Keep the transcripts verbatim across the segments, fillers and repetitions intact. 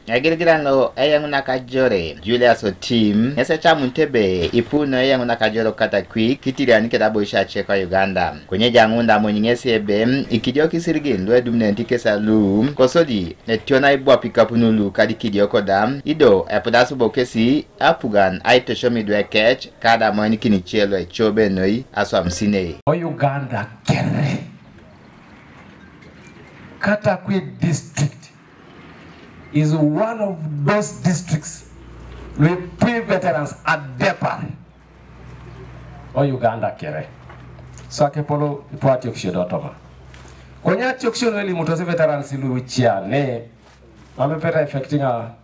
Egirigiran lo eyaŋunak ajore Julius Otim ŋes ecamunit ebe ipu no eyaŋunak ajore Katakwi kitirian keda aboisio ace ka Uganda. Konye ejaŋun da amony ŋes ebe ikidioko isirigin lu edumunenit kes lu kosodi etion aibwap ikapun lu kadikidioko da, ido epudas bo kesi apugan aitosom idwe kec ka da amoinikin ice lu ecobe noi aswamisinei. O Uganda kere. Katakwi district is one of those districts lu ipu veterans adepar o Uganda kere. So akepolo ipu atiokisio do toma. Konye atiokisio nu elimutos veterans lu ice ne, mam epeta affecting a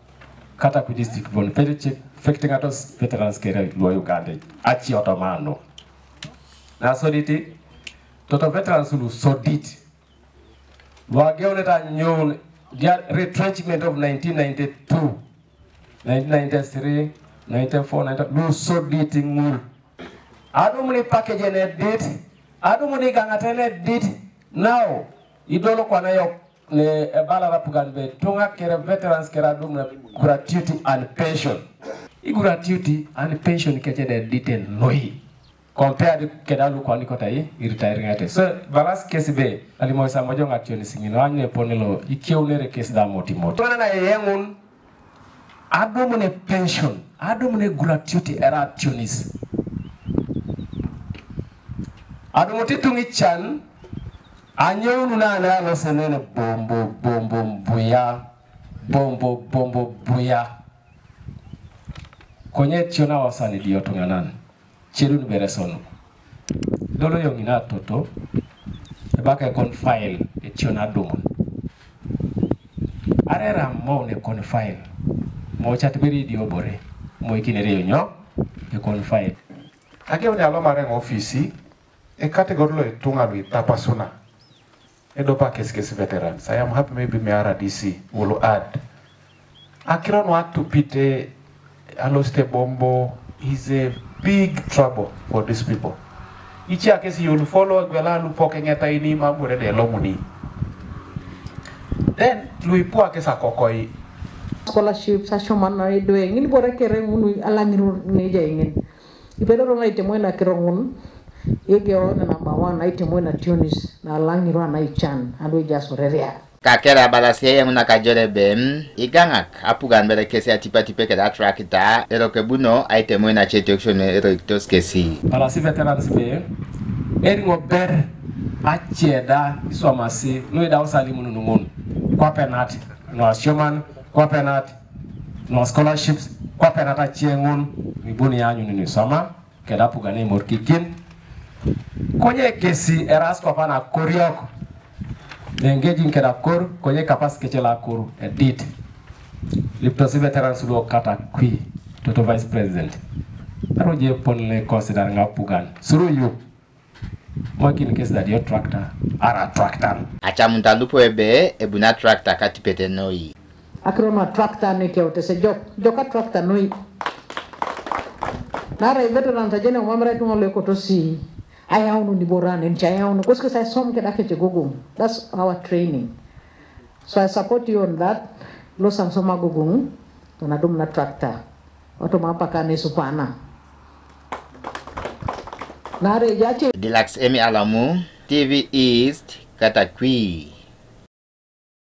Katakwi district bon, epeta affecting atos veterans kere lu o Uganda. Aci otoma nu. Na sodit, toto veterans lu sodit. Lu ageunete anyoun the retrenchment of nineteen ninety-two, nineteen ninety-three, ninety-four, ninety, lu sodit ŋul. Adumun ipakejen edit, adumun igaŋaten edit, now idol kwana yok ne ebalar apugan be tuŋa kere veterans kere adumun gratuity and pension. I gratuity and pension kece de editen noi. Compared keda lu kwani kota i, i retiring ate. So, balas kesi be, alimois amojoŋ ationis ŋin, o anyun epone lo, ikeunere kesi da motimot. Tuŋanan ayeyeŋun, adumun pension, adumun gratuity era ationis. Adumut ituŋa ican, anyoun nane alosenen bombo, bombo, buya, bombo, bombo, buya. Konye etion awasan idio tuŋanan. Cedun beresonu. Dolo yoŋ ina toto, ebaka ekon file etion adumun. Arera mo ne kon file. Mo chat beri idio bore. Mo ikinere yonyo ekon file. Ageuni alomar eŋ ofisi, ekategori lo ituŋa lu itapasuna. Edopa kesi kesi veterans. I am happy maybe me R D C will add. Akiro nu atupite alosite bombo is a big trouble for these people. Icia kesi you'll follow gwela lupok eŋetaini mam bore de lomuni. Then luipu akesi akokoi. Scholarships asioman na idwe ŋin bore kere ŋun alaŋiru neja iŋin. Ipedoro na itemoi na kiroŋun, igeo na number one na itemoi na tunis na laŋirwa na ican, adu ejaas oreria. Kakere abalasi eyaŋunak ajore ebe, igaŋak apugan bere kesi atipatipe keda atrakita, erok ebuno aitemoi na cetiokisio eroikitos kesi. Balasi veterans be, eriŋo ber, ace da iswamasi, nu idausa alimun nuŋun, kwapenat, nu asioman, kwapenat, nu scholarships, kwapenat ace ŋun, ibuni ianyun niswama, keda apugan imorikikin. Konye kesi eras kwapa nakoriok, engaging keda akor, konye kapas kecel akor, edit. Liptosi veterans lu Katakwi, toto vice president. Aroje pon le consider ŋa apugan. Suru yu. Mokin kes da dio tractor, ara tractor. Acamunit alupo ebe, ebuni atrakita katipet noi. Akiro na tractor ne keute se jok, jok atrakita noi. Nara iveteran tajene umamara ituŋa lo ekotosi. Ayaunu niboran, enci ayaunu, kosike sa isom keda kece gogoŋ. That's our training. So I support you on that. Lo saŋ soma gogoŋ, tona dum na tractor. Otoma apaka nesupana. Nara ejace. Dilax Emi Alamu, T V East, Katakwi.